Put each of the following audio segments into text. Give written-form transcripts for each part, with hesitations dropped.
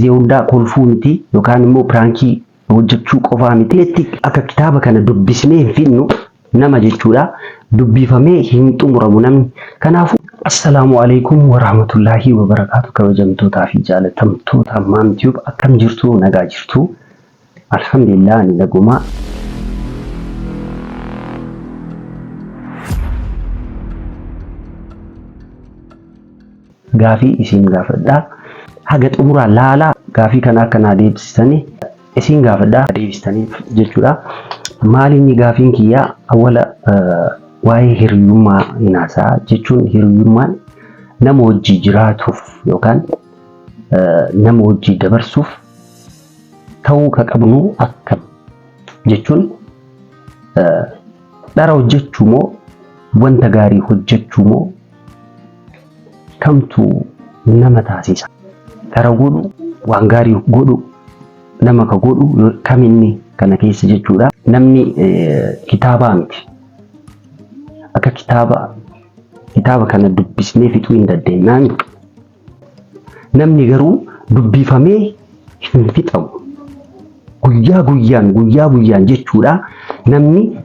Gizee hundaa kolfuu miti yookaan immoo piraankii hojjechuu qofaa miti. Itti akka kitaaba kana dubbisnee hin fixnu nama jechuudha. Dubbifamee hin xumuramu namni. Kanaafuu Assalaamu alaikum warahmatullaahi wabarakaatu kabajamtootaa fi jaalatamtoota Maam Tube akkam jirtu nagaa jirtu alhamdulillah ani nagumaa. Gaafii isiin gaafadha. Haga xumuraa laalaa gaafii kana akka naa deebisitanii isiin gaafadha deebistaniif jechuudha. Maali inni gaafiin kiyyaa awwala waa'ee hiriyummaa hin haasa'a jechuun hiriyummaan nama wajjii jiraatuuf yookaan nama wajjii dabarsuuf ta'uu ka qabnu akkam jechuun dhara hojjechuu moo wanta gaarii hojjechuu moo kamtu nama taasisa? Dhara godhu, waan gaarii godhu, nama ka godhu kaminni kana keessa jechuudha. Namni kitaabaa miti. Akka kitaaba kitaaba kana dubbisnee fixuu hin dandeenyaan. Namni garuu dubbifamee hin fixamu. Guyyaa guyyaan guyyaa guyyaan jechuudha. Namni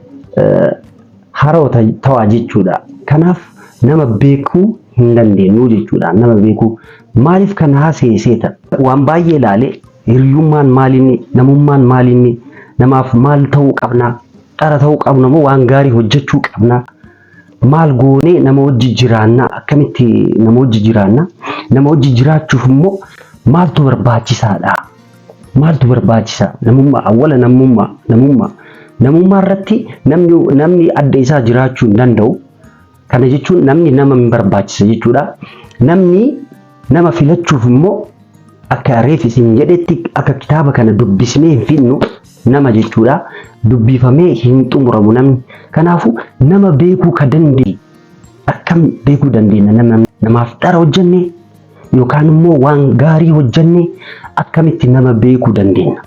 harawa ta'aa jechuudha. Kanaaf nama beekuu hin dandeenyu jechuudha. Nama beekuu maaliif kana haasa'e seeta? Waan baay'ee ilaale hiriyummaan maalinni, namummaan maalinni, namaaf maal ta'uu qabna, dhara ta'uu qabna moo waan gaarii hojjechuu qabna? Maal goonee nama wajji jiraanna? Akkamitti nama wajji jiraanna? Nama wajji jiraachuuf immoo maaltu barbaachisaadha? Maaltu barbaachisa? Namummaa awwala namummaa namummaa namummaa irratti namni namni adda isaa jiraachuu hin danda'u. Kana jechuun namni nama hin barbaachisa jechuudha. Namni nama filachuuf immoo akka reef isin jedhetti akka kitaaba kana dubbisnee hin fixnu nama jechuudha. Dubbifamee hin xumuramu namni. Kanaafuu nama beekuu ka dandeenye akkam beekuu dandeenya nama namaaf dhara hojjennee yookaan immoo waan gaarii hojjennee akkamitti nama beekuu dandeenya?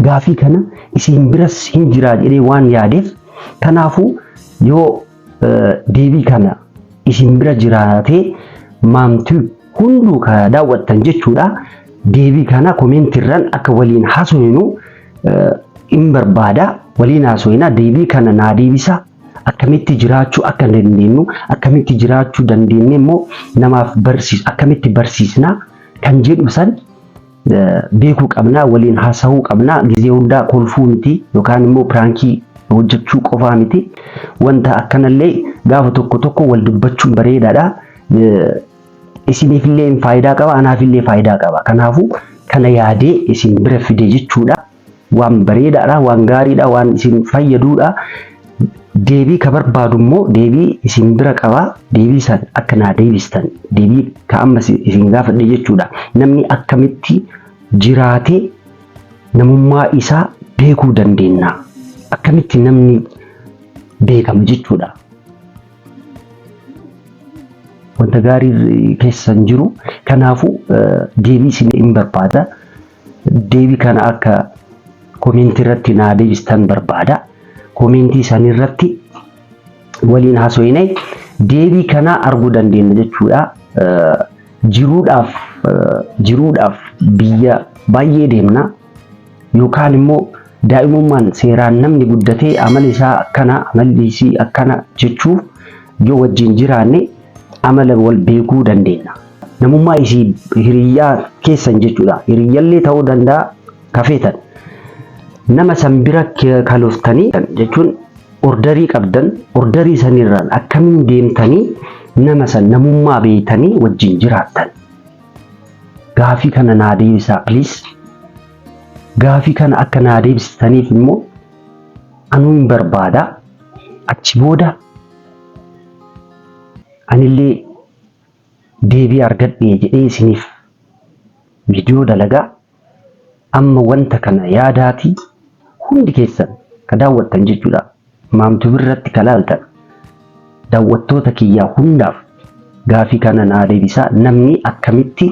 Gaafii kana isin biras hin jiraa jedhee waan yaadeef kanaafuu yoo deebii kana isin bira jiraatee maamtuu hunduu ka daawwattan jechuudha. Deebii kana komeentiirraan akka waliin haasofnu hin barbaada. Waliin haasofna deebii kana naa deebisa. Akkamitti jiraachuu akka dandeenyu, akkamitti jiraachuu dandeenye immoo namaaf barsiis, akkamitti barsiisna kan jedhu san beekuu qabna, waliin haasa'uu qabna. Gizee hundaa kolfuu miti yookaan immoo piraankii hojjechuu qofaa miti. Wanta akkanallee gaafa tokko tokko wal dubbachuun bareedaadha. Isiniifillee faayidaa qaba, anaafillee faayidaa qaba. Kanaafuu kana yaadee isin bira fide jechuudha. Waan bareedaadha, waan gaariidha, waan isin fayyaduudha. Deebii ka barbaadu immoo deebii isin bira qaba. Deebii san akka naa deebistan, deebii ka amma isin gaafadhe jechuudha. Namni akkamitti jiraatee namummaa isaa beekuu dandeenya? Akkamitti namni beekama jechuudha. Wanta gaarii keessa hin jiru. Kanaafuu deebii isin hin barbaada. Deebii kana akka koomeentii irratti naa deebistan barbaada. Koomeentii san irratti waliin haasofne deebii kana arguu dandeenya jechuudha. Jiruudhaaf jiruudhaaf biyya baay'ee deemna yookaan immoo daa'imummaan seeraan namni guddatee amala isaa akkana amalli isii akkana jechuuf yoo wajjin jiraanne amala wal beekuu dandeenya. Namummaa isii hiriyyaa keessan jechuudha. Hiriyyallee ta'uu danda'a kafeetan. Nama san bira kaloftanii jechuun ordarii qabdan ordarii sanirraan akkamiin deemtanii nama san namummaa beeytanii wajjin jiraattan. Gaafii kana naa deebisaa please. Gaafii kana akka naa deebistaniif immoo anuu hin barbaada. Achi booda anillee deebii argadhe jedhee isiniif viidiyoo dalagaa. Amma wanta kana yaadaatii hundi keessan ka daawwattan jechuudha. Maamtu birratti ka laaltan daawwattoota kiyyaa hundaaf gaafii kana naa deebisaa. Namni akkamitti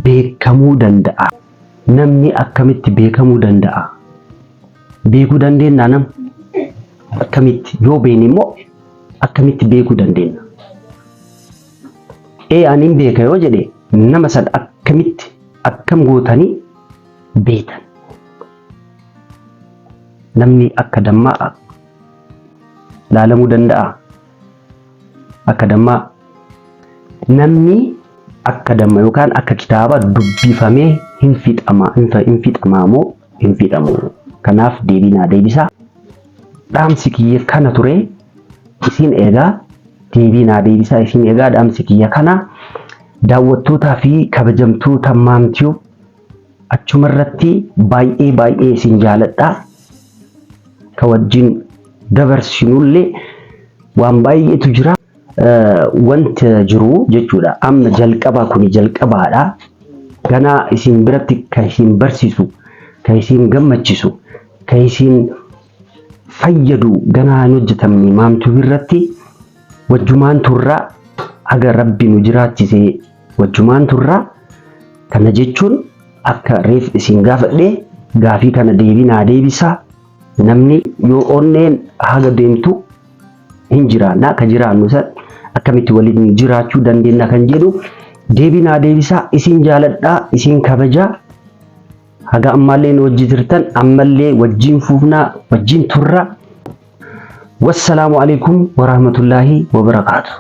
beekamuu danda'a? Namni akkamitti beekamuu danda'a? Beekuu dandeennaa nam? Akkamitti? Yoo beekne immoo akkamitti beekuu dandeenya? Ee ani hin beeka yoo jedhe nama san akkamitti Akkam gootanii beektan? Namni akka dammaa laalamuu danda'a? Akka dammaa namni akka damma yookaan akka kitaaba dubbifamee hin fixama hin fixamaa moo hin fixamu? Kanaaf deebii naa deebisaa. Dhaamsi kiyya kana ture, isin eegaa, deebii naa deebisaa, isin eegaa. Dhaamsi kiyya kana, daawwattootaa fi kabajamtoota Maamtiyoo, achuma irratti baay'ee baay'ee isin jaaladha. Ka wajjin dabarsinullee waan baay'eetu jira. Wanta jiru jechuudha. Amma jalqabaa kuni jalqabaadha. Ganaa isin biratti kan isin barsiisu, kan isin gammachiisu, kan isin fayyadu ganaa hin hojjetamne. Maamtuu irratti wajjumaan turraa, haga Rabbi nu jiraachise wajjumaan turraa. Kana jechuun akka reef isin gaafadhe gaafii kana deebii naa deebisaa. Namni yoo onneen haga deemtu hin jiraanna, ka jiraannu san akkamitti waliin jiraachuu dandeenya kan jedhu deebii naa deebisaa. Isin jaaladhaa, isin kabajaa. Haga ammaallee nu wajji jirtan, ammallee wajjin fuufnaa, wajjin turra. Wassalaamu alaikum warahmatullaahi wabarakaatu.